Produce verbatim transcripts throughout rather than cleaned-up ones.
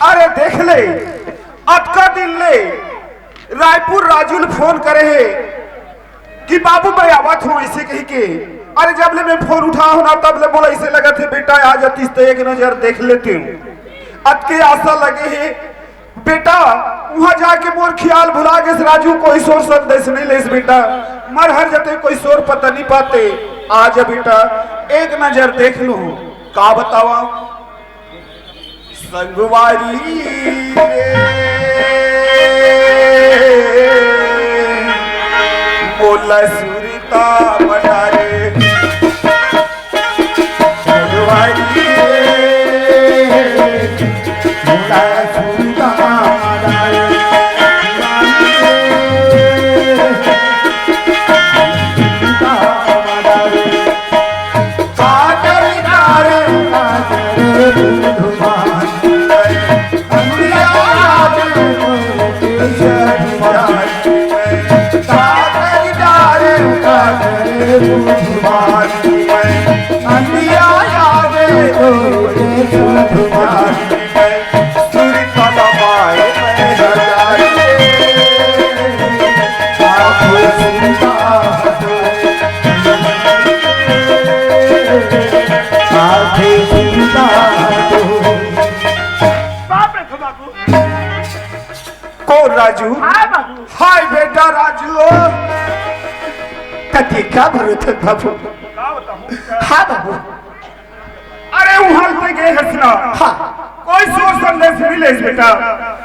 अरे देख ले, अतका दिन ले रायपुर राजू ने फोन करे हे कि बाबू मैं आवत हूँ ऐसे कही के। अरे जब ले मैं फोन उठा हूँ ना तब ले मोला ऐसे लगत हे बेटा आ जातिस तो एक नजर देख लेते हूँ। अतके आशा लगे हे बेटा, वहाँ जाके मोर ख्याल भुला गेस राजू, कोई सोर संदेश नहीं लेस बेटा। मर हर जते कोई सोर पता नहीं पाते। आ जा बेटा, एक नजर देख लूँ। का बतावा संगवारी रे, मोला सुरता बना रे। बाप रे बाबू। कौन राजू? हाँ बाबू। हाय बेटा राजू। कति का भरोसा बाबू? का बताऊं? हाँ बाबू। अरे वहां पे गए हंसना। हाँ। कोई सोर संदेश मिले बेटा।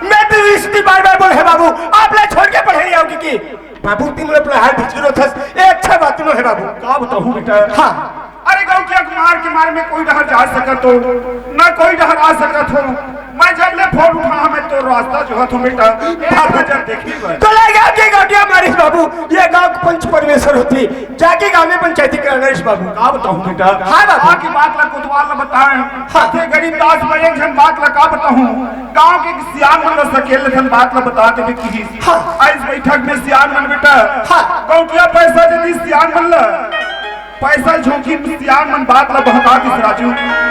मैं तो इसकी बार बार बोले बाबू, आप ले छोड़ के पढ़े नहीं आओगे कि? बाबू तीन लोग अपना हाथ भिजरो थस, ये अच्छा बात नो है बाबू। का बताऊं बेटा? हाँ। अरे गौटिया के मार के मारे में कोई डहर जा सकत हो, ना कोई डहर आ सकत हो। मैं जब ले फोन उठा मैं तो रास्ता जो हूँ बेटा। बाबू जब देखी मैं। तो ले गया के गौटिया मारिस बाबू, ये गांव के पंच परमेश्वर होती, जाके गांव में पंचायती कराना इस बाबू। का बताऊं बेटा? हाँ बाबू। आगे बात ला कोतवाल ला बताए। हाँ। थे गरीब दास मैं एक झन बात ला का बताऊं, गांव के सियान मन ला सकेल झन बात ला बता देवे की। हाँ। इस बैठक में सियान मन बेटा। हाँ। गौटिया पैसा दे दी सियान मन ला। पैसा झोंकी सियान मन बात ला बहका दिस राजू।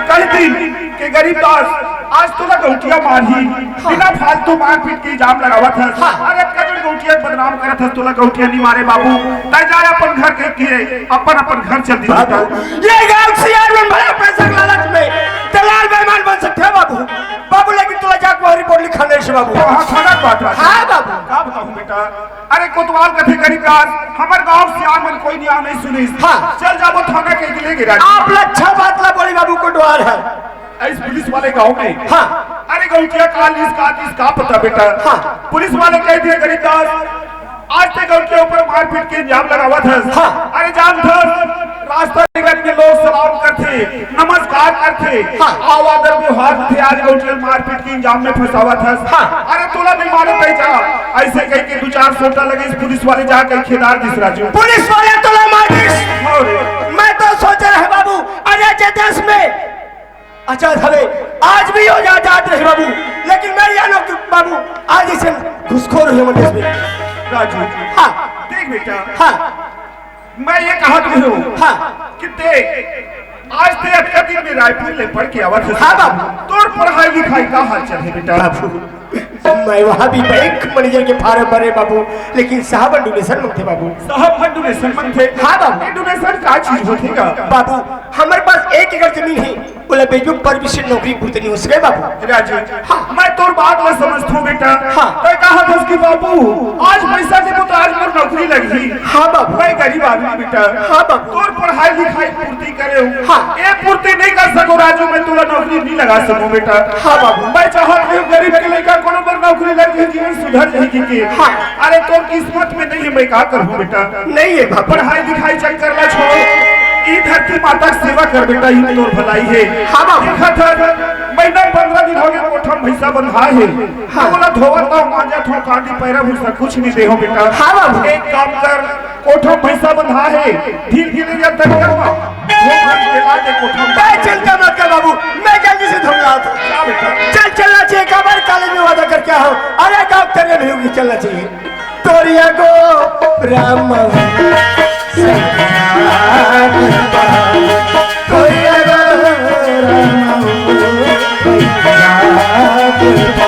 कह दिन के गरीब दास आज तोला गौटिया मारही, हाँ। बिना फालतू मारपीट के इल्जाम लगावत हस। हाँ। अरे अतका दिन गौटिया बदनाम करत हस, तोला गौटिया नहीं मारे बाबू। तय जाए अपन घर के, के अपन अपन घर चल दी बाबू। ये गांव सियान मन भला पैसा के लालच में दलाल बेईमान बन सकते हैं बाबू। बाबू लेकिन तोला जाके वहाँ रिपोर्ट लिखाना है बाबू। हाँ, थाना बात रहा। हाँ बाबू। का बताऊं बेटा? अरे कोतवाल कथे गरीब दास, हमर गांव सियान मन कोई नियम नहीं सुनिस। हाँ। चल जाबो थाना के ले गिरा। आप लच्छा बात ला बोली बाबू कोटवाल है। इस पुलिस वाले गांव में। हाँ। अरे गौटिया का लिस का दिस का पता बेटा। हाँ। पुलिस वाले कह दिए गरीब दास, आज ते गौटिया ऊपर मारपीट के इल्जाम लगावत हस। हाँ। अरे जान थस, रास्ता निकल के लोग सलाम करथे, नमस्कार करथे, हाँ। आव आदर व्यवहार थे, आज गौटिया मारपीट के इल्जाम में फंसावत हस। हाँ। अरे तोला नहीं मारे तय जा, ऐसे कह के दो चार सोटा लगे इस पुलिस वाले जा कह खेदार दिस राजू। पुलिस वाले तोला मार दिस। और मैं तो सोच रहे बाबू, अरे जे देश में आजाद हवे, आज भी हो जा आजाद रहे बाबू, लेकिन मैं जानो कि बाबू आज इसे घुसखोर हुए मत इसमें। राजू। हाँ। देख बेटा। हाँ। मैं ये कहा तुझे हाँ। कि देख, आज ते अतका दिन में रायपुर ले पढ़ के आवत है। हाँ बाबू। तोर पढ़ाई लिखाई का हाल चल है बेटा? बाबू, मैं वहाँ भी बैंक मैनेजर के फार्म भरे बाबू, लेकिन साहब डोनेशन मांगते बाबू। साहब डोनेशन मांगते? हाँ बाबू। ये डोनेशन का चीज होती का? बाबू, हमारे पास एक एकड़ जमीन है, बोला बेजू पर भी से नौकरी पूरी नहीं हो सके बाबू। राजू, हाँ। मैं तोर बात ला समझता हूँ बेटा। हाँ। तय कहा था कि बाबू, आज पैसा देबो तो आज मोर नौकरी लगही। हाँ बाबू। मैं गरीब आदमी बेटा। हाँ बाबू। तोर पढ़ाई लिखाई पूर्ति करे हूँ। हाँ। ये पूर्ति नहीं कर सको राजू, मैं तोला नौकरी नहीं लगा सकूँ बेटा। हाँ बाबू। मैं चाहत हूँ गरीब के लड़का कोनो पर नौकरी लग जाए, जीवन सुधर जाएगी के। हाँ। अरे तोर किस्मत में नहीं है, मैं का करूँ बेटा? नहीं है बाबू। पढ़ाई लिखाई चक्कर ला छोड़, ई धरती माता के सेवा कर बेटा, ई तोर भलाई है। हाँ बाबू। देखत हन, महीना पंद्रह दिन हो गए, कोठा में भैंसा बंधा है। हाँ। बोला धोवत हो, मांजत हो, कांदी पैरा भूसा कुछ नहीं दे हो बेटा। हाँ बाबू। एक काम कर, कोठा में भैंसा बंधा है, ढील के ले जा तरिया में, धो के ला दे कोठा में। मैं चिंता मत कर बाबू, मैं जल्दी से धो लाता हूँ। क्या बेटा? चल, चलना चाहिए, एक बार कॉलेज में वादा करके आओ। अरे गाँव तेरे नहीं होगी, चलना चाहिए। तोरिया गो राम, तोरिया गो राम,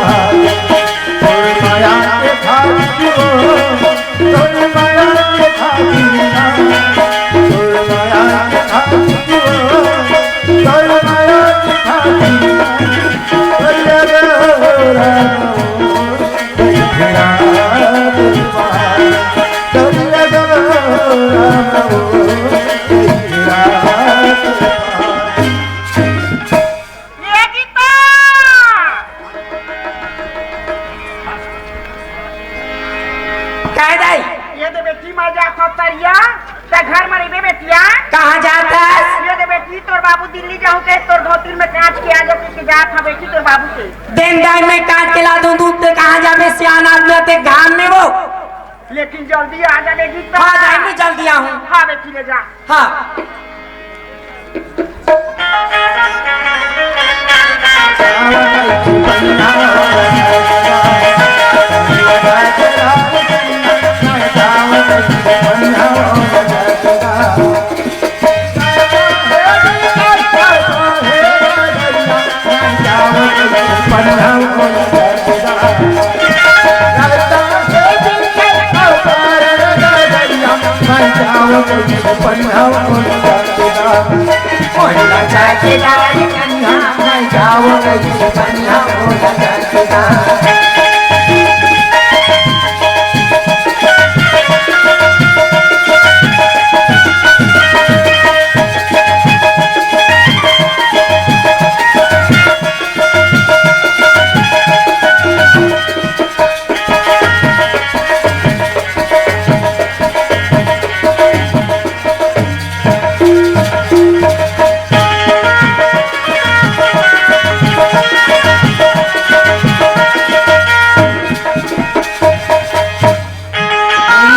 सत्तरिया, ते घर में रहिबे बेटिया। कहाँ जात हस? ये दे बेटी, तोर बाबू दिल्ली जाहूं के, तोर धोती में कांच के आ जाते के जात हा बेटी, तोर बाबू के। देन दाई में कांच के ला दूं दूध, ते कहाँ जाबे सियान आदमी, ते घाम में वो। लेकिन जल्दी आ जा बेटी। हाँ, दाई में जल्दी आहूं। हाँ बेटी, ले जा। हाँ।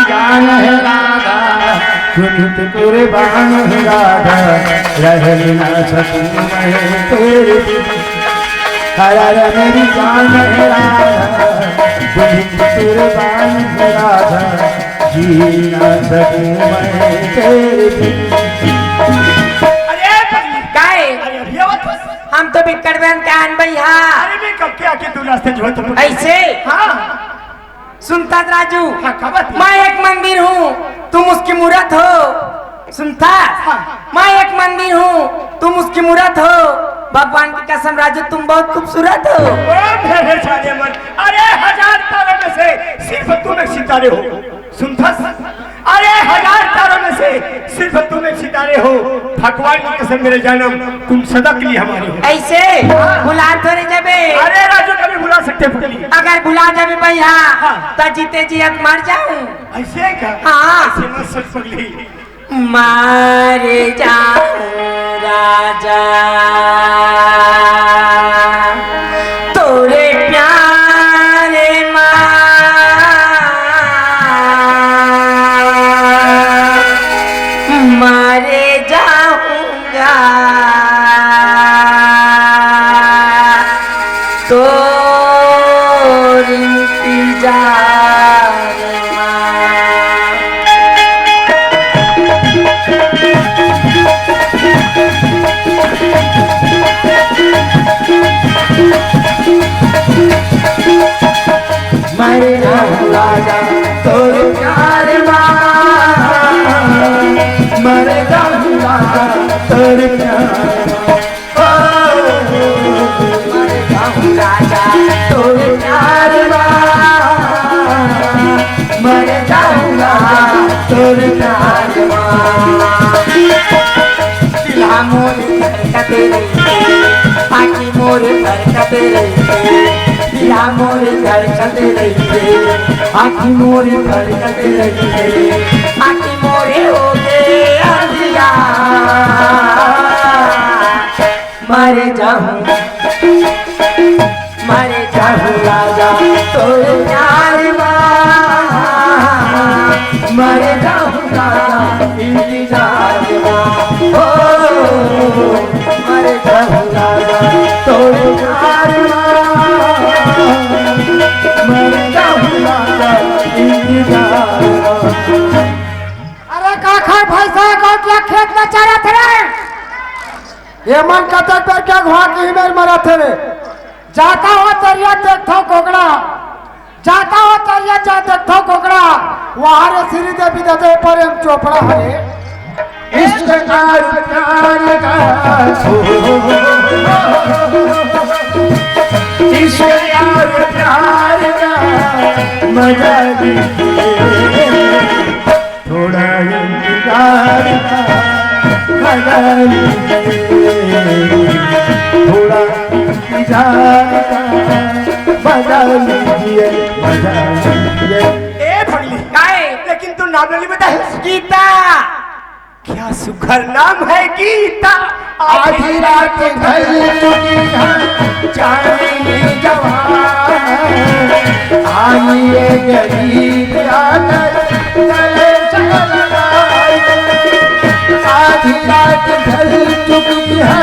जान है राधा, तू नित कुर्बान है राधा, रह ना सकूं मैं तेरे बिन। अरे रे मेरी जान है राधा, तू नित कुर्बान है राधा, जी ना सकूं मैं तेरे बिन। अरे भाई, काय? अरे भैया, हम तो बिकट बन के आन भैया। अरे मैं कब के आके तू रास्ते जो है तो ऐसे? हाँ। सुनता राजू, हाँ, का बात है? मैं एक मंदिर हूँ, तुम उसकी मूरत हो। सुनता? हाँ। मैं एक मंदिर हूँ, तुम उसकी मूरत हो। भगवान की कसम राजू, तुम बहुत खूबसूरत हो। ओ मेरे जानेमन, अरे हजार तारों में से सिर्फ तुम एक सितारे हो। सुनता? अरे हजार तारों में से सिर्फ तुम एक सितारे हो। भगवान की कसम मेरे जानम, तुम सदा के लिए हमारी हो। ऐसे हाँ। भुला थोड़े जाबे। अरे राजू, कभी भुला सकते हैं पगली। अगर भुला जाबे भैया, हाँ। तो जीते जी अब मर जाऊं। ऐसे का? हाँ। ऐसे मत सोच पगली। मर जाऊं राजा तोरे प्यार मा, मर जाऊंगा तोर इंतजार मा। मर जाऊं राजा तोर प्यार मा, मर जाऊं राजा तोर प्यार मा। ओ, मर जाऊं राजा तोर प्यार मा, मर जाऊंगा तोर प्यार मा। दिल हा मोर धड़कत रहिथे, आँखी मोर फरकत रहिथे। दिल हा मोर धड़कत रहिथे, आँखी मोर फरकत रहिथे। आँखी मोरे होगे अंधिया, मर जाऊं, मर जाऊं राजा तोर प्यार मा, मर जाऊं राजा इंतजार मा। ओ, मर जाऊं राजा तोर प्यार मा, मर जाऊं राजा इंतजार मा। अरे काखर भैंसा गौटिया खेत में चरत रे। ये मन कतक बेर के घुआ की मेर मरत रे। जाता हो तरिया देखथव कोकड़ा, जाता हो तरिया जा देखथव कोकड़ा, वहाँ रे श्री देवी दे दे प्रेम चोपड़ा हरे। इश्क यार प्यार का, इश्क यार प्यार का मजा लीजिए। थोड़ा इंतजार का मजा लीजिए, थोड़ा इंतजार का मजा लीजिए, मजा लीजिए। ए पगली, काहे? लेकिन तू नाम नहीं बताए। गीता। क्या सुघर नाम है गीता। आधी रात ढल चुकी है, चांदनी जवान है। आइए गरीब आकर गले से लगाए। आधी रात ढल चुकी है,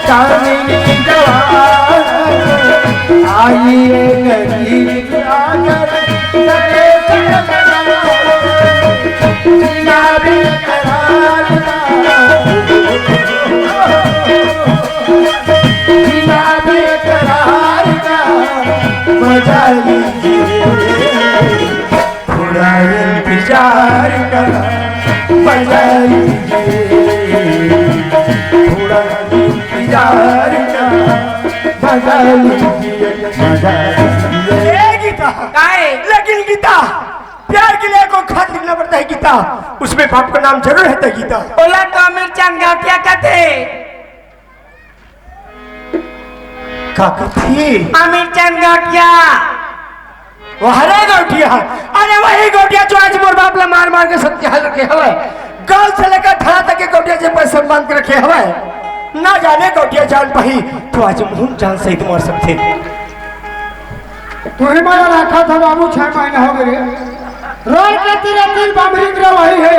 चांदनी जवान है। आइए गरीब आकर गले से लगाए। जीना बेकरार का, जीना बेकरार का मजा लीजिए, थोड़ा इंतजार का मजा लीजिए, थोड़ा इंतजार का मजा लीजिए, मजा लीजिए। ए गीता, काहे? लेकिन गीता, प्यार के लिए कोई खत लिखना पड़ता है गीता, उसमें बाप का नाम जरूर रहता है गीता। ओला तो अमीर चंद गौटिया कथे। का कथे? अमीर चंद गौटिया। वाह रे गौटिया, अरे वही गौटिया जो आज मोर बाप ला मार मार के सत्य हाल रखे हवय। गाल से लेकर थाना तक के गौटिया जे पैसा बांध के रखे हवय। ना जाने गौटिया जान पाही तो आज मुहूं जान सहित मर सकथे। तुही मारा रखा था बाबू, छह महीना हो गए। रोड के तीरे तीर बमरी गिरा वही है,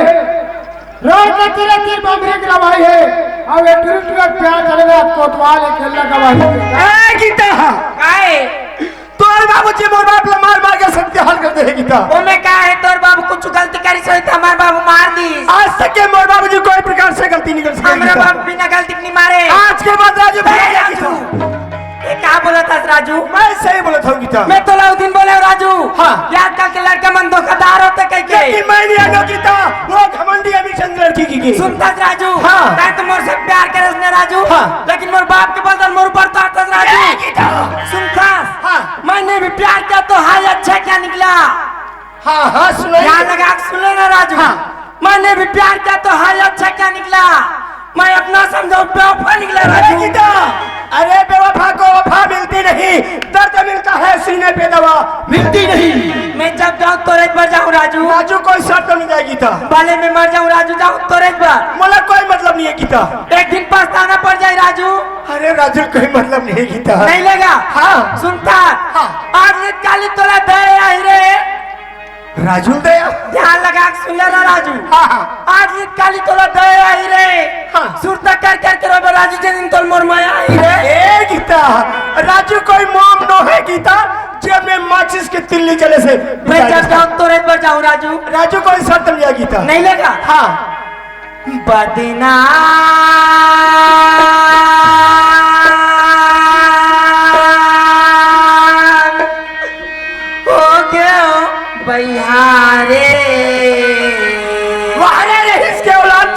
रोड के तीरे तीर बमरी गिरा वही है। अब ये टूट कर प्यार चलेगा, कोतवाल एक खेलना गवाही। ए गीता, काहे? तोर बाबूजी मोर बाप ला मार मार के सत्य हाल कर दे हे गीता। ओमे का है, तोर बाबू कुछ गलती करी सोई तो हमार बाबू मार दी। आज तक के मोर बाबूजी कोई प्रकार से गलती नहीं कर सके हमरा गीता। बाबू बिना गलती के नहीं मारे। आज के बाद राजू भुला जा गीता। ये का बोला था राजू? मैं सही बोला था गीता। मैं तो लाउद्दीन बोले हूँ राजू। हाँ। ये आजकल के लड़का मन धोखादार होते कह के। लेकिन मैं नहीं आनो गीता, वो घमंडी अमीर चंद लड़की की की। सुनता राजू। हाँ। तैं तो मोर से प्यार करे उसने राजू। हाँ। लेकिन मोर बाप के बदल मोर ऊपर तो आता राजू। ए गीता। सुनता। हाँ। मैंने भी प्यार किया तो हाल अच्छा क्या निकला? हाँ, हाँ, सुनाइए। ध्यान लगा के सुन लेना राजू। हाँ। मैंने भी प्यार किया तो हाल अच्छा क्या निकला? मैं अपना समझा बेवफा निकला ए राजू। गीता, अरे बेवफा को वफा मिलती नहीं, दर्द मिलता है सीने पे दवा मिलती नहीं। मैं जब जाऊँ तो एक बार जाऊँ राजू। राजू कोई शर्त नहीं जाएगी गीता। भले मैं मर जाऊँ राजू, जाऊँ तो एक बार। मोला कोई मतलब नहीं है गीता। एक दिन पछताना पड़ जाए राजू। अरे राजू कोई मतलब नहीं है गीता। नहीं लेगा? हाँ। सुनता। हाँ। आज निकाली तोला दे आई रे। राजू दया। ध्यान लगा के सुन लेना राजू। हाँ, हाँ। आज निकाली तोला दया आई रे। हाँ। सुरता कर कर के रोबे राजू, जे दिन तोल मोर माया आई रे। ए गीता, राजू कोई मोम नो है गीता, जेब में माचिस के तिल्ली जले से मैं जब जाऊँ तो रेत पर जाऊँ राजू। राजू कोई शर्त लिया गीता। नहीं लेगा? हाँ। बदनाम हो गयो बइहा रे। वाह रे, रे, इसके औलाद।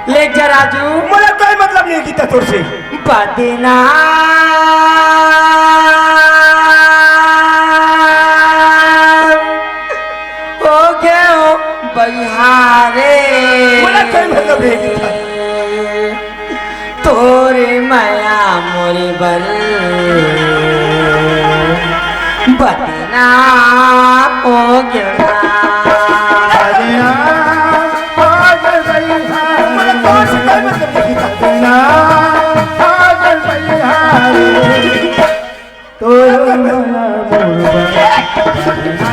ले जा राजू। मोला कोई मतलब नहीं गीता तोर से। बदनाम हो गयो बइहा रे। मोला कोई मतलब नहीं गीता। तोरे मया मोरे बर बदनाम हो गया। बदनाम हो गया बइहा रे। बदनाम हो गया बइहा रे। तोर मया मोर बर बदनाम हो गे।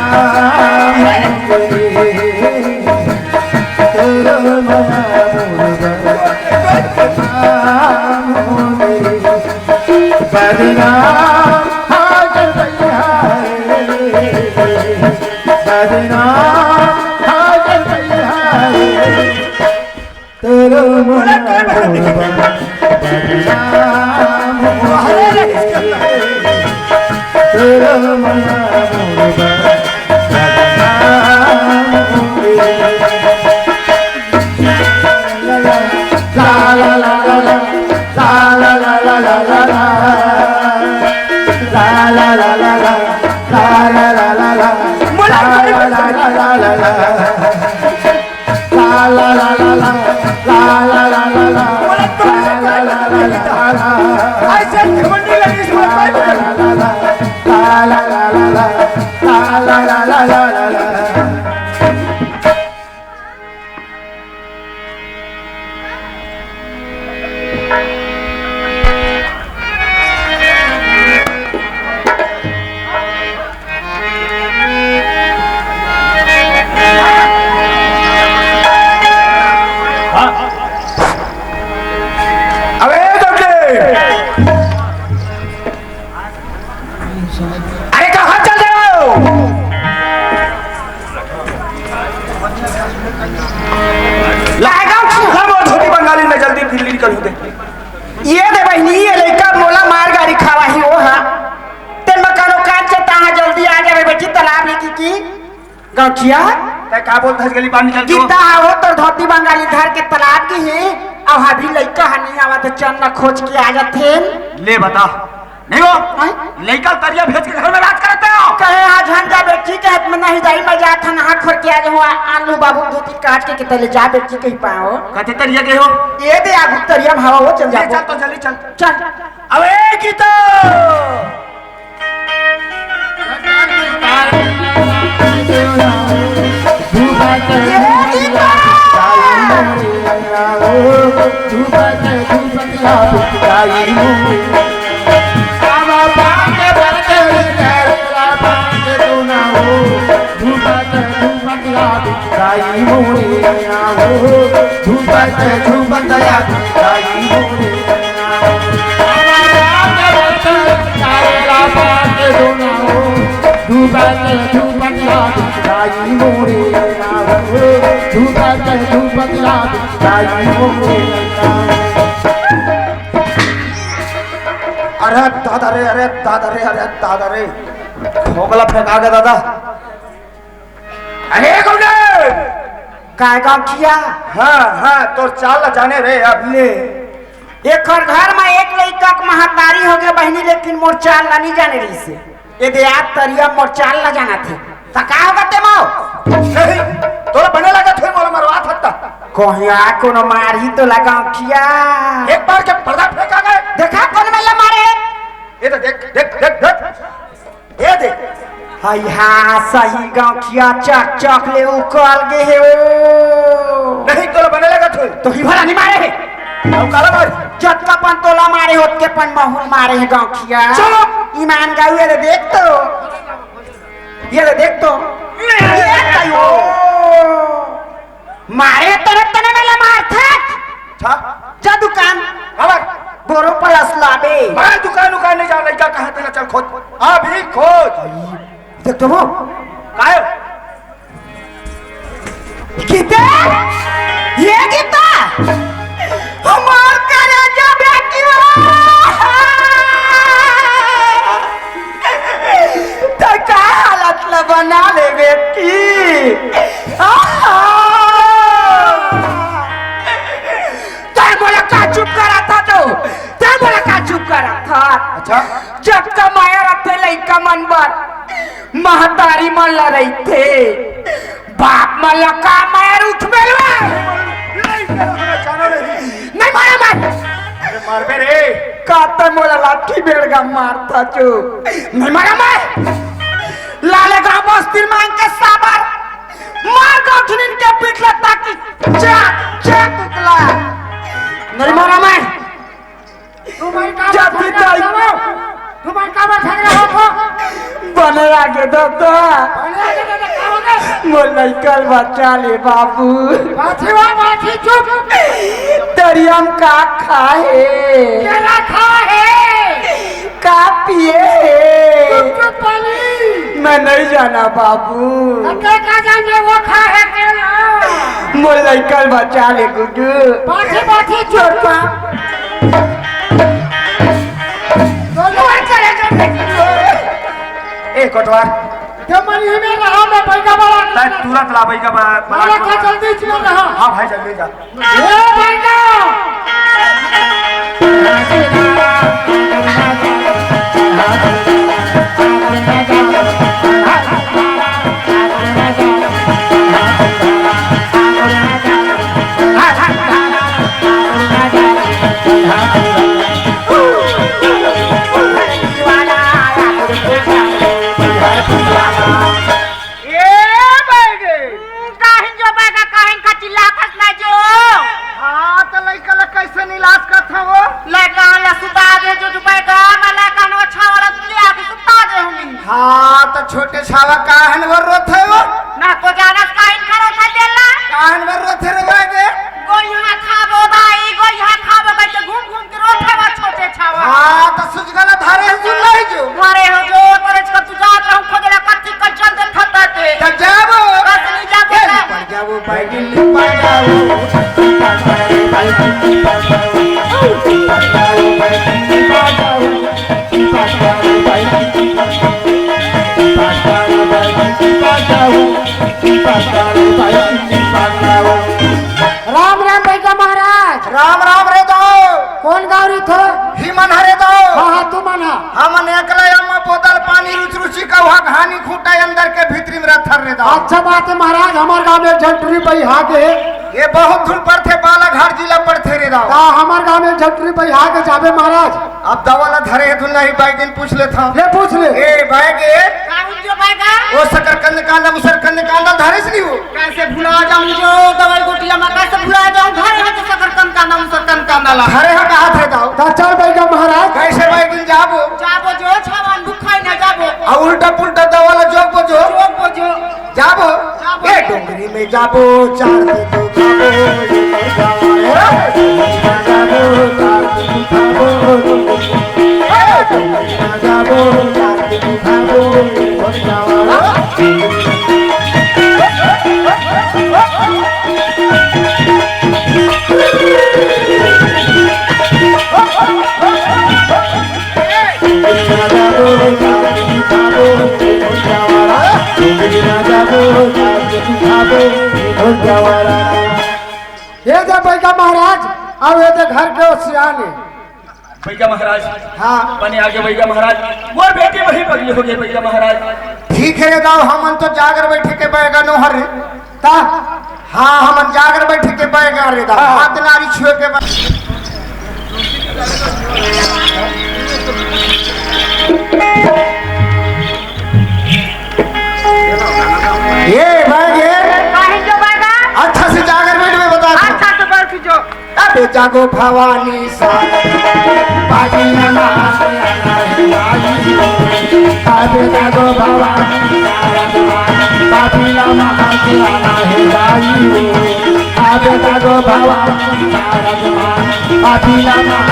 तोर मया मोर बर बदनाम हो गे। बदनाम हो गे बइहा रे। बदनाम हो गे बइहा रे। तोर मया मोर बर बदनाम हो गे। तोर मया मोर बर बदनाम हो गे। ला ला ला ला ला। ला ला ला ला ला। ला ला ला ला ला। ला ला ला ला ला। ला ला ला ला ला। ला ला ला ला ला, ला ला ला ला ला, ला ला ला ला ला, ऐसे घमंडी लड़की से मत बात करो। ला ला ला ला ला, ला ला ला ला ला। ला, ला मोर धोती बंगाली में जल्दी फिर निकल होते। ये दे बहिनी, ये लइका मोला मार गारी खावा ही वो हा। तेन मकानो कान चलता हा, जल्दी आ जावे बेटी, तालाब लेके की। गौठिया? तै का बोलत हस, गली बाहर निकल के? कितना हो तोर धोती बंगाली धर के तालाब की ही, अब अभी लइका हा नहीं आवा तो चल ना खोज के आ जाथे। ले बता। नहीं हो? हैं? लइका तरिया भेज के घर में राज करते हो। कहे आज हम जा बेटी के हाथ में नहीं जाई, मैं जात हन हाथ खोर के आ जाऊँ, आ-, आलू बाबू धोती काट के, के तले जा बेटी कहीं पाओ। कते तरिया गए हो? ये दे आगू तरिया भावा वो चल ये जाबो। चल तो जल्दी चल। चल। अबे गीता। अरे दादा रे, अरे दादा रे, अरे दादा रे, खोखला फेंका गया दादा। अरे गुरुदेव! काय गौठिया? हाँ, हाँ, तोर चाल ला जाने रे अब। ले, एकर घर में एक लइका के महतारी हो गए बहिनी, लेकिन मोर चाल ला नहीं जाने रही से। ये दे आप तरिया मोर चाल ला जाना थे। त का होगा ते माओ? नहीं, तोला बने लगा थे मोला मरवा थत्ता। कोहिया कोनो मारी तो लगा गौठिया। एक बार के पर्दा फेंका गए। देखा कौन मेला मारे? ये तो देख, देख, देख, देख। ए दे। हाय हा, सही गौठिया चक चक ले उकल गे हे ओ। नहीं, तोला बने लगा तू। तो ही भला नहीं मारे हे। अब काला मार। जतका पन तोला मारे, ओतके पन महूँ मारे हे गौठिया। चुप। ईमान गाऊ, ए दे देख तो। ए दे देख तो। ए कयो। मारे तने तने मेला मारथे। अच्छा। जा दुकान। काबर? बोरो पलस लाबे। मैं दुकान उकान नहीं जाना, लइका कहाँ तेला चल खोज। अभी खोज। देख तो वो। काय? गीता? ये गीता? हमार कलेजा बेटी हो। तो का हालत ला बना ले बेटी? आहा! तै मोला का चुप करा था तो? तै मोला का चुप करा था? अच्छा। जब का माया रथे लइका मन बर, महतारी मन ला रहिथे। बाप मन ला का माया उठ मेलवा? नहीं, नहीं, नहीं, जाना नहीं। नहीं मारा मैं। अरे मारबे रे। का तै मोला लाठी बेड़गा मारथा जो? नहीं मारा मैं। लाले गाँव बस्ती मांग के साबर। मार गौठनिन के पीठ ला ताकि चाक, चाक उतला। नहीं मारा मैं। तुम्हारी का जाति झगड़ा जाति। हो? तुम्हारी का झगड़ा हो तो? बने आगे दादा। बने आगे दादा, का हो गए? मोर लइका ल बचा ले बाबू। बाछी वा, बाछी चुप। तरिया म का खाहे? केला खाहे। का पिए हे? चुप चुप पानी। मैं नहीं जाना बाबू। तो के का जाने वो खाहे केला? मोर लइका ल बचा ले गुड्डू। बाछी, बाछी चुप। ए कोटवार। जब मन ही में रहा, मैं बैगा बड़ा तै तुरंत ला बैगा बड़ा, बड़ा बड़ा का जल्दी से रहा। हाँ भाई, जल्दी जा। ए बैगा। ए बैगे। काहिन जो बैगा, काहिन का चिल्लाथस ना जो। हाँ, त लइका ला कैसे निलास करत हव? लइका ला सुता दे जो, जो बैगा, मैं लइका ला छावला ले आके सुता दे होंगी। हाँ, त छोटे छावा काहन बर रोथे वो? ना को जानस काहिन का रोथे तेला? काहन बर रोथे रे बागे? गोइहा खाबो दाई, गोइहा खाबो कहिके घूम घूम के रोथे वो छोटे छावा। हाँ, त सुजगला धारे हो जो नहीं जो? धारे हो जो, तोरे चकर तू जात रहूं खोजला कत्ती कंचन दे खता ते। त जाबो। बस नहीं जाबो ये ना। पड़ जाबो। राम राम बइगा महाराज। राम राम रे दाऊ। कोन गाँव रहिथो? ही मन हरे दाऊ। हाँ, हाँ, तू मन हा। हमन एकला अम्मा बोतल पानी रुचि रुचि कौहा घानी खूंटा अंदर के भीतरी में रथर रे दाऊ। अच्छा बात हे महाराज, हमर गाँव में एक झन टूरी बइहा गे। ये बहुत दूर पड़थे, बालाघाट जिला पड़थे रे दाऊ। ता हमर गाँव में एक झन टूरी बइहा गे, जाबे महाराज। अब दवा ला धरे हे धुन नहीं, बैगिन पूछ लेथंव। ले पूछ ले। ए बैगे। का उज्जो बैगा? ओ सकरकंद कांदा मुसरकंद कांदा धरेस नहीं हो? कइसे भुला जाहूं जो दवाई गोटिया में, कइसे भुला जाहूं? धरे हे तो सकरकंद कांदा मुसरकंद कांदा ला। धरे हे कहा थे दाऊ। ता चल बइगा महाराज। कइसे बैगिन जाबो? जाबो जो छावन दुखाई ना जाबो। आ उल्टा पुल्टा दवा ला जोगबो जो। जोगबो जो। जाबो। जाबो। ए डोंगरी में जाबो, चार दिन तो खाबो, ये मोर गाँव रे। डोंगरी में जाबो, चार दिन तो खाबो। ए डोंगरी में जाबो, चार दिन तो खाबो, ये मोर गाँव रे। ये दे बइगा महाराज, अउ ये दे घर के ओ सियान हे। बइगा महाराज। हाँ। बने आगे बइगा महाराज। मोर बेटी वही पगली हो गई बइगा महाराज। ठीक हे रे दाऊ, हमन तो जागर बइठे के बैगा नोहर रे। ता? हाँ, हमन जागर बइठे के बैगा रे दाऊ। हाँ। हाथ नारी छुए के बैगा। ये बैग ये। काहे जो बैगा? अच्छा से जागर बइठ, मैं बता दूं। अच्छा से बइठ जो। अबे जागो भवानी सारद माई, बाजी नमः। अबे जागो भवानी सारद माई, बाजी नमः। अबे जागो भवानी सारद माई, बाजी नमः।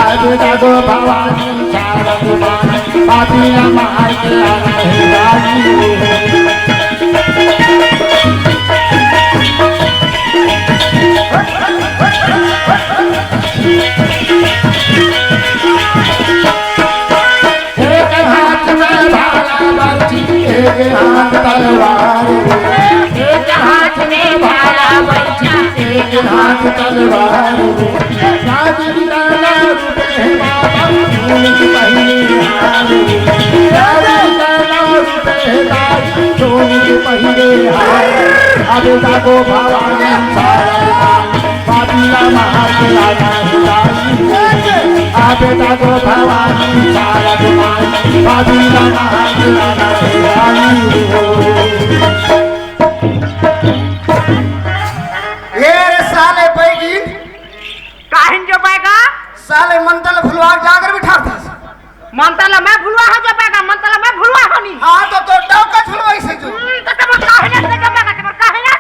अबे जागो भवानी सारद माई, बाजी नमः। एक हाथ में भाला बरछी, एक हाथ तलवार। एक हाथ में भाला बरछी, एक हाथ तलवार। राजन लाला रूप है बाबा, सोने के पहिरे हार। राजन लाला रूप है बाबा, सोने के पहिरे हार। अबे जागो भवानी सारद माई, बाबी ला महार के आना हे दाई। अबे जागो भवानी सारद माई, बाबी ला महार के आना हे दाई। ये रे साले बैगिन। काहिन जो बैगा? साले मंतल भुलवा जागर बिठार था। मंतल मैं भुलवा हो जो बैगा, मंतल मैं भुलवा हो नहीं। हाँ, तो, तो डौका झुलवाइसे जो। हम्म, तो तब काहे ना से जो बैगा, तब काहे ना?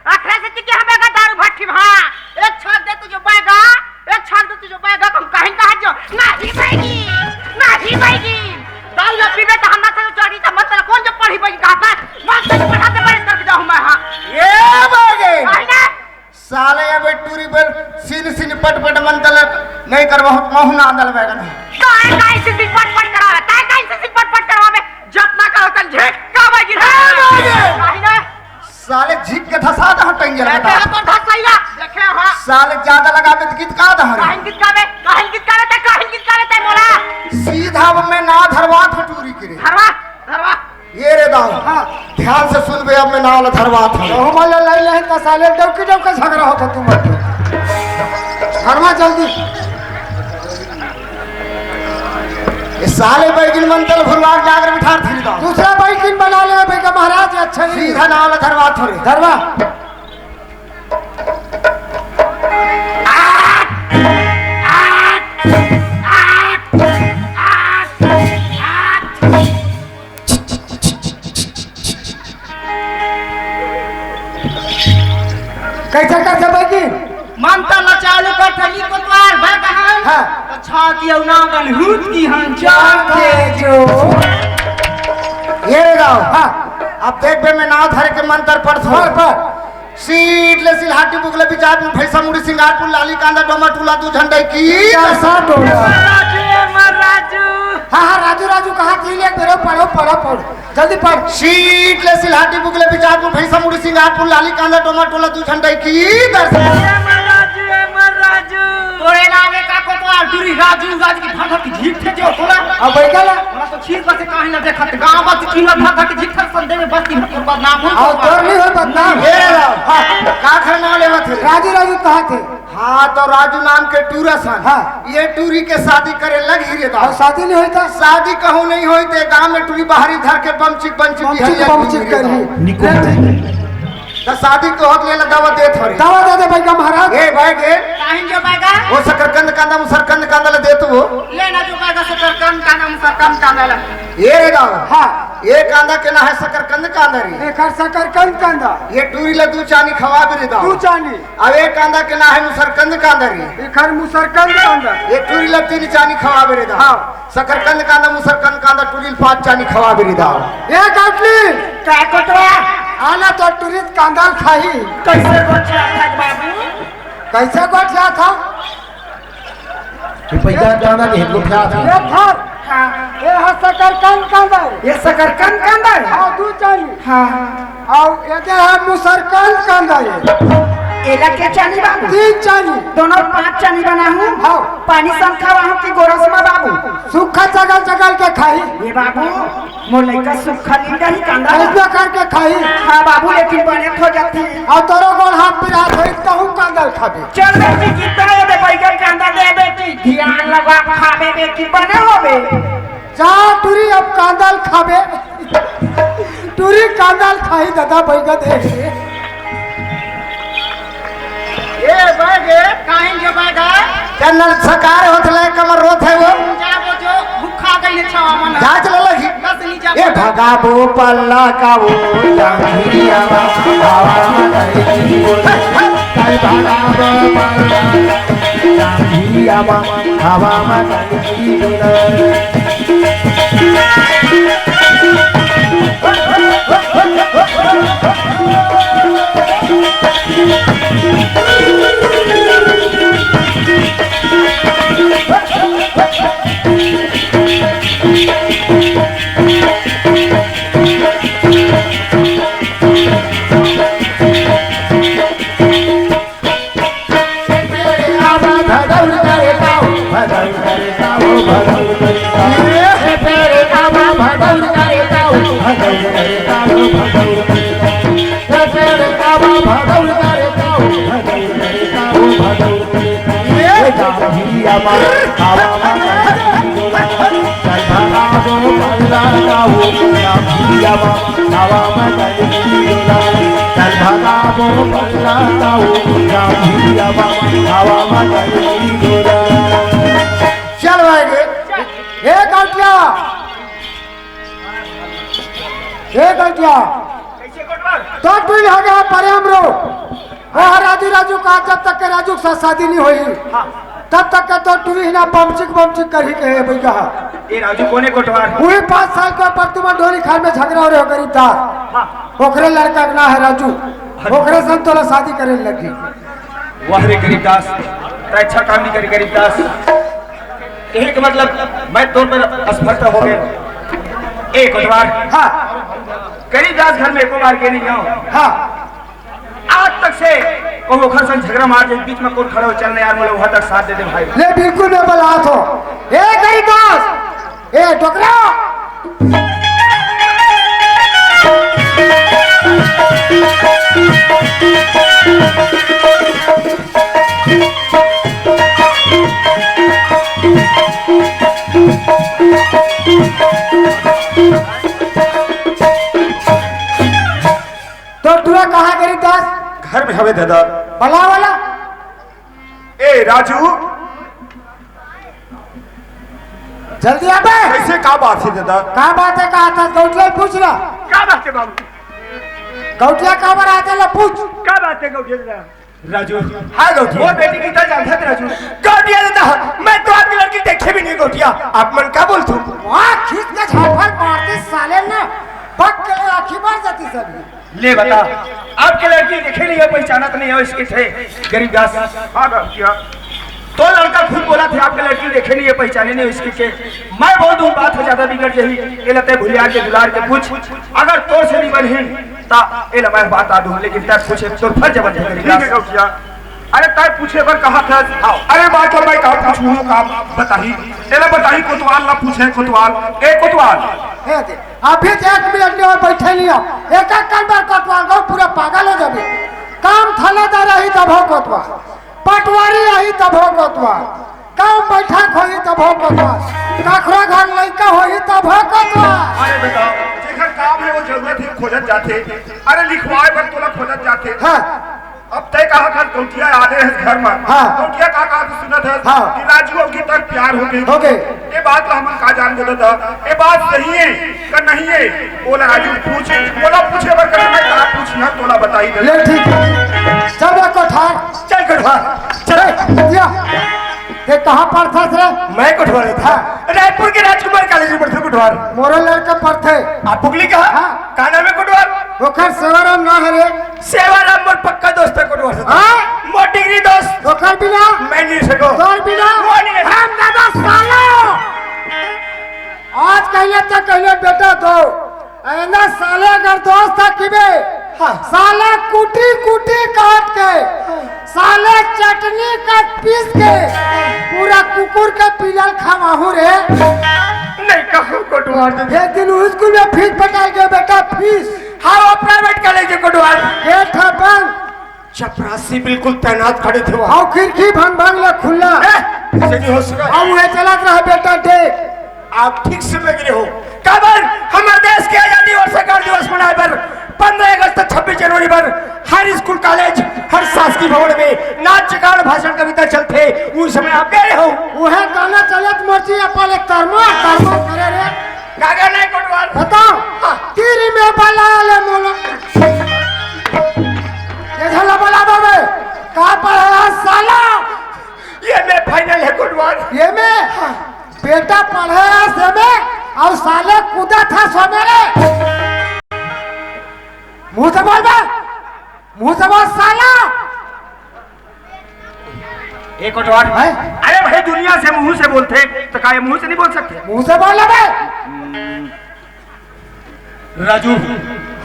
अखरे से टिके हमें का दारू भट्टी में, हाँ। एक छाक दे तू जो बैगा, एक छाक दे तू जो बैगा, हम काहे कहा जो? नाही बैगी, नाही बैगी। दारू ना पीबे तो हम ना से चढ़ी तो मंतल कौन जो पढ़ी बैगी कहा था? मंतल पढ़ाते पढ़ी कर दिया हूँ मैं, हाँ। ये बैगे। काहे ना? साले अबे टूरी पर सीन सीन पट पट मंतल नहीं करवा, महू ना आंदल बैगन। काय काय से सिपट पट करावे, काय काय से सिपट पट करावे, जतना करो तन झेक का बाजी रे। काहे ना? साले झिक के धसा दह टंगिया देखे लगा। अपन धसैया, देखे हाँ। साले ज्यादा लगावे तो गीत का दह रे? काहिन गीत गावे, काहिन गीत गावे ते, काहिन गीत गावे ते मोला। सीधा अब मैं ना धरवा था टूरी के रे। धरवा, धरवा। ये रे दाऊ, हाँ। ध्यान से सुन बे, अब मैं नाव ला धरवा था। बहु मन ला लई लेहे त साले डौकी डौका झगड़ा होता तू मत। धरवा जल्दी। ये साले बैगिन मंतल भुलवा के जाकर बिठार थी दाऊ। दूसरा बैगिन बना ले बेटा महाराज, अच्छा नहीं। सीधा नाव ला धरवा था रे। धरवा। कैसे कैसे बैगी? मंतल ला चालू कर, ठगी कोतवाल, भाई कहाँ है? हाँ। तो छाती और नागन हूत की हम जान के जो। ये रे गाओ। हाँ। अब देख बे, मैं नाव धरे के मंत्र पढ़थों। पढ़, पढ़। सीट ले सिलहाटी बुकले बिचारपुर भैसा मुड़ी सिंगारपुर लाली कांदा डोमा टूला दू झंडे की। कैसा डोला? राजू ए मर राजू। हाँ, हाँ, राजू, राजू कहाँ थी? ले, पढ़ो, पढ़ो, पढ़ो, पढ़ो। जल्दी पढ़। सीट ले सिलहाटी बुकले बिचारपुर भैसा मुड़ी सिंगारपुर लाली कांदा डोमा टूला दू झंडे की दर्शन। ए मर राजू, ए मर राजू। तोरे नाम का कोतवाल टूरी राजू, राजू की भाषा की झीक थे जो तोरा। अब बैठा ला। हमरा तो चीज बसे काहे ना देखत, गाँव बस की ना भाषा की झीक थे संदेह में बस की बदनाम हो। और तोर नहीं हो बदनाम। ये लो। हाँ। का घर नाम लेवत है? राजू, राजू कहाँ थे? हाँ, तो राजू नाम के टूरा सन। हाँ। ये टूरी के शादी करे लग ही रे दा। और शादी नहीं होई था? शादी कहूँ नहीं होई ते गाँव में टूरी बाहरी धर के बमचिक बमचिक बमचिक बिहरिया बमचिक घूमी रे दा। करी। निको। ले ठीक। तो शादी के होत ले ला दवा देत हरी। दवा दे दे बैगा महाराज। ए भाई गे। काहिन जो बैगा? वो शकरकंद कांदा मुसरकंद कांदा ले देत वो। ले ना जो बैगा शकरकंद कांदा मुसरकंद कांदा ले। ये रे दाव। हाँ। ये कांदा के ना है शकरकंद कांदा रे। एकर शकरकंद कांदा। ये टूरी ला दू चानी खवा भी रे दाव। दू चानी। अब ये कांदा के ना है मुसरकंद कांदा रे। एकर मुसरकंद कांदा। ये टूरी ला तीन चानी खवा भी रे दाव। हाँ। शकरकंद कांदा मुसरकंद कांदा टूरी ला पाँच चानी खवा भी रे दाव। ए काटली। का कोतवा? आना तो टूरी कांदा खाही। कैसे गोठिया था बाबू? कैसे गोठिया था? ये पैदा कांदा के गोठिया था। ये धर। हाँ। ये हा शकरकंद कांदा है। ये शकरकंद कांदा है? हाँ, दू चानी। हाँ। और ये दे हा मुसरकंद कांदा है। एला के चानी बाबू? तीन चानी। दोनों पाँच चानी बनाहूँ? हाँ। पानी संखा वाहूँ की गोरस मा बाबू? सूखा चगल चगल के खाही। ये बाबू, मोर लइका सुक्खा नींद ही कांदा। ऐसना करके खाही। हाँ बाबू, लेकिन बने हो जाती। और तोरो गोड़ हाथ पिरात होई, तहूँ कांदा ल खाबे। चल बेटी, कितना ये दे बैगन कांदा दे बेटी, ध्यान लगा खाबे बेटी, बने होबे। जा टूरी, अब कांदा ल खाबे। टूरी कांदा ल खाही दादा, बैगन है। ए, बैग ए। काहिन जो बैग ए? जनरल सकार होत ले, कमर रोत है वो। जा वो जो भूखा गई है छवा मन। जा चला लगी। बस नहीं जा ए, पाता। भगाबो पल्ला का वो, जांघिया मा, हवा मा गई। कल भगाबो पल्ला, जांघिया मा, हवा मा गई। चल भाई रे। ए गौटिया, ए गौटिया, तो टूरी हो गया प्रेम रो। वो राजू, राजू का, जब तक के राजू के साथ शादी नहीं होई, हाँ। तब तक के तो टूरी ही ना बमचिक बमचिक करही कहे भैया। ए राजू कोने कोटवार? वही पाँच साल के ऊपर तुम ढोरी खान में झगड़ा हो रहे हो गरीब दास। हाँ। ओकरे लड़का के ना है राजू, ओकरे संग तोला शादी करे लगी। वाह रे गरीब दास, तै अच्छा काम नहीं करे गरीब दास। कहे के मतलब मैं तोर पर असफलता हो गया। ए कोटवार, हाँ। गरीब दास घर में एको बार के नहीं हो। हाँ। आज तक से कहूँ ओखर संग झगड़ा मार दे, बीच में कौन खड़ा हो, चल ना यार, मोला वहाँ तक साथ दे दे भाई। ले बिल्कुल मैं बलात हो। ए गरीब दास, ए डोकरा। तो टूरा कहाँ गरीब दास? घर में हवे दादा। बला वाला। ए राजू, जल्दी आ बे। कैसे, का बात है दादा? का बात है, का था? गौटिया पूछ ला। का बात है बाबू? गौटिया का बार आते ला पूछ। का बात है गौटिया दादा? राजू। हाँ गौटिया। वो बेटी की तरह जानता था राजू। गौटिया दादा, मैं तो आपकी लड़की देखे भी नहीं गौटिया। आप मन का बोलथो? वाह, खींच के झापड़ मारते साले ना। पक के आँखी मार जाती सभी। ले बता, आपके लड़की देखे नहीं है, पहचानत नहीं है, इसके थे गरीब दास। हाँ, गलतिया। तो लड़का खुद बोला थे, आपके लड़की देखे नहीं है, पहचाने नहीं इसके के। मैं बोल दूं, बात हो ज्यादा बिगड़ जाही। ये लते भुलिया के दुलार के पूछ, अगर तोर से नहीं बनी, ता ये ला मैं बात आ दूं, लेकिन तब पूछे तोर फर्ज बन जाए गरीब ठीक है, दास। गलतिया। अरे, तय पूछे बर कहा था? हाँ। अरे, बात तो मैं का पूछूं, का बताही? एला बताही, कोतवाल ला पूछे, कोतवाल। ए, कोतवाल। हे दे, अभी तो एक मिनट ले बैठे लिया। एक एक कर बार कोतवाल, गाँव पूरा पागल हो जाबे। काम थालादार रही तब हो कोतवाल, पटवारी रही तब हो कोतवाल, काम बैठक होही तब हो कोतवाल, कखरा घर लइका होही तब हो कोतवाल। अरे बेटा, जेकर काम है वो जरूरत है खोजत जाथे। अरे, लिखवाए बर तोला खोजत जाथे। हाँ। अब तय कहा था, गौटिया आले है घर में। हाँ। गौटिया का कहा था, सुनत है हाँ। कि राजू अउ गीता के प्यार हो गई। हो गई। ये बात तो हमन का जान देता था, ये बात सही है का नहीं है? बोला, राजू पूछ, बोला, पूछे बर कर, मैं का पूछी, हाँ, तोला बताई दे। ले, ठीक है। चल बे कोठार। चल कोठार। चल। ए, दिया। ते कहाँ पढ़थस रे? मैं कोटवार था। हाँ। रायपुर के राजकुमार कॉलेज में पढ़थे कोटवार। मोरो लड़का पढ़थे। आप पुगली कहा? हाँ। का नाम है कोटवार? ओकर सेवाराम ना है रे। सेवाराम मोर पक्का दोस्त है कोटवार से। हाँ? मोर डिग्री दोस्त। ओकर बिना? मैं नहीं सको। तोर बिना? वो नहीं। हम दादा सालो। आज कहले तो कहले बेटा दो। एंदा साले अगर दोस्त था किबे, हाँ। साले कुटी कुटी काट के, साले चटनी का पीस के, पूरा कुकुर के पिलल खवाहू रे। नहीं कहूँ कोटवार दे। एक दिन स्कूल में फीस पटाल के बेटा फीस। हाँ, वो प्राइवेट कॉलेज है कोटवार। गेट है बंद। चपरासी बिल्कुल तैनात खड़े थे वहाँ। और खिड़की भंग भंग ले खुला। ए, से नहीं हो सका। अब वह चलत रहा बेटा डे। आप ठीक से लग रहे हो। काबर हमारे देश के आजादी और सरकार दिवस मनाए बर पंद्रह अगस्त, छब्बीस जनवरी पर हर स्कूल, कॉलेज, हर शासकीय भवन में नाच, गान, भाषण, कविता चलथे। उस समय आप गए हो? वह गाना चलत मर्ची अपन एक तरमर, तरमर करे रे। गागा नहीं कोटवार। बताओ। हाँ। तीर में बला ले मोला। ये झला बला दो बे। का पढ़ा है साला? ये में फाइनल है कोटवार। ये में? हाँ। बेटा पढ़े है से में, और साले कूदा था सो मेरे। मुंह से बोल बे। मुंह से बोल साला। एक कोटवार। हैं? अरे भाई, दुनिया से मुंह से बोलथे, तो का ये मुंह से नहीं बोल सकते? मुंह से बोल बे। राजू।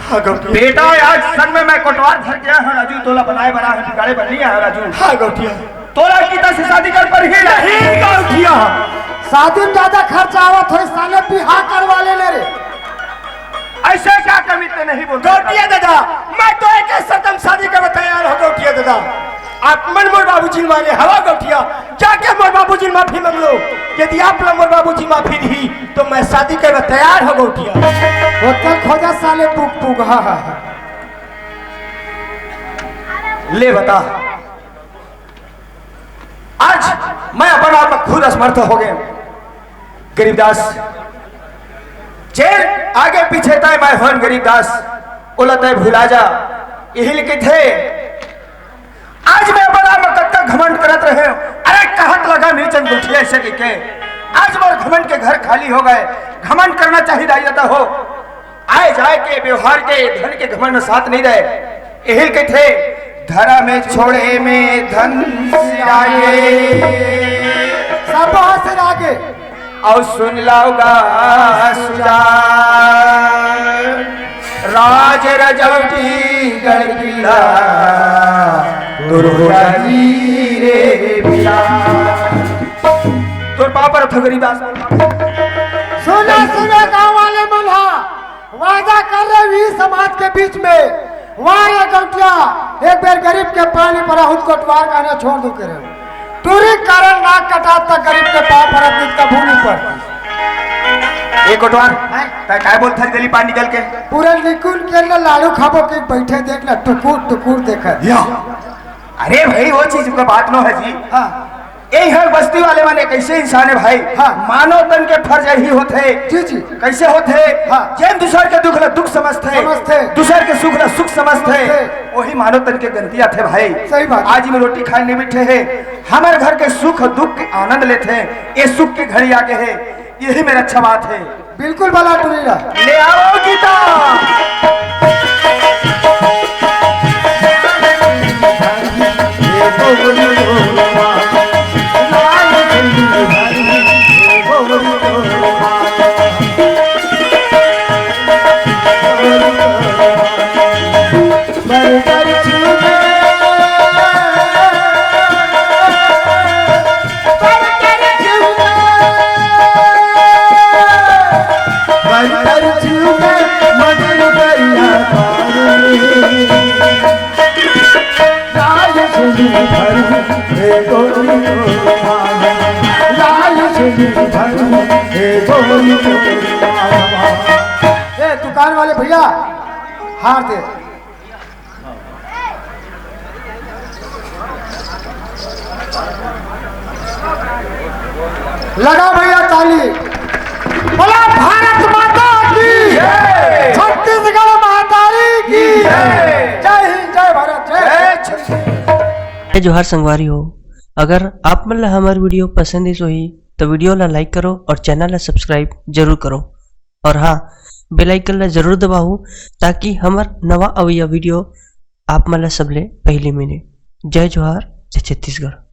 हाँ, गौटिया। बेटा, आज संग में मैं कोटवार धर गया हूँ, राजू, तोला बनाए बना है, बिगाड़े बर नहीं आया, राजू। हाँ, गौटिया। तोला गीता से शादी कर पर ही नहीं, गौटिया। शादी में ज्यादा खर्चा आवत हो, साले बिहा करवा ले, ले रे। ऐसे क्या कमी ते नहीं बोल गौटिया दादा, मैं तो एक ही शर्त में शादी करे तैयार हो गौटिया दादा। आप मन मोर बाबूजी माने हवा गौटिया, जाके मोर बाबूजी माफी मांग लो। यदि आप ला मोर बाबूजी माफी दी तो मैं शादी करे तैयार हो गौटिया। होटल खोजा साले पुग पुग, हाँ, हाँ, हाँ। ले बता, आज मैं अपन आप में खुद असमर्थ हो गए। गरीबदास, जेन आगे पीछे तय मैं होन गरीबदास, ओला तय भुला जा, यही लिखित है। आज मैं अपन आप में कतका घमंड करत रहे हूं। अरे कहत लगा मिर्चन गुठिया ऐसे कहिके, आज मोर घमंड के घर खाली हो गए। घमंड करना चाहिए दाई ददा हो। आए जाए के, व्यवहार के, धन के घमंड में साथ नहीं दे। एहिल कथे, धरा में छोड़े में धन से आगे। सब बहुत से आगे। और सुन लाओगा सुजान, राज रजौटी गढ़ किला, दुर्गा जी रे बिला। तोर पाँव परत हंव गरीबदास। सुनो, सुनो गांव वाले मन हा, वादा कर रहे वीर समाज के बीच में, वाह रे गौटिया, एक बेर गरीब के पाँव परहूं त कोटवार कहना छोड़ दूं के रे। टूरी कारण नाक कटात तक गरीब के पाँव परत नहीं, कभू नहीं परत। ए कोटवार, हैं? तै काय बोलत हस गली पार निकल के? पूरा निकुल के ना लाड़ू खाबो के बैठे देख ना, टुकुर टुकुर देखत। या। अरे भाई, वो चीज के बात नो है जी। हाँ। यही है बस्ती वाले मन एक ऐसे इंसान है भाई, हाँ। मानव तन के फर्ज यही होथे। जी, जी। कैसे होथे? हाँ। जेन दूसर के दुख ला दुख समझथे, समझथे। दूसर के सुख ला सुख समझथे, समझथे। वही मानव तन के गनती आथे भाई। सही बात। आज मैं रोटी खाए नहीं बैठे है, हमर घर के सुख दुख के आनंद लेथे। ये सुख के घड़ी आगे है, यही मेरा अच्छा बात है। बिल्कुल बला टुरी ला। ले आओ गीता। ए, दुकान वाले भैया, हार दे। लगा भैया ताली। बोला भारत माता की, जय। छत्तीसगढ़ महतारी की, जय। जय हिंद, जय भारत, जय। जय जोहार संगवारी हो, अगर आप मन ला हमर वीडियो पसंद आइस होही, तो वीडियो ला like करो और चैनल ला subscribe जरूर करो। और हाँ, bell icon ला जरूर दबाओ, ताकि हमर नवा अवइया वीडियो आप मन ला सबले पहली मिले। जय जोहार, जय छत्तीसगढ़।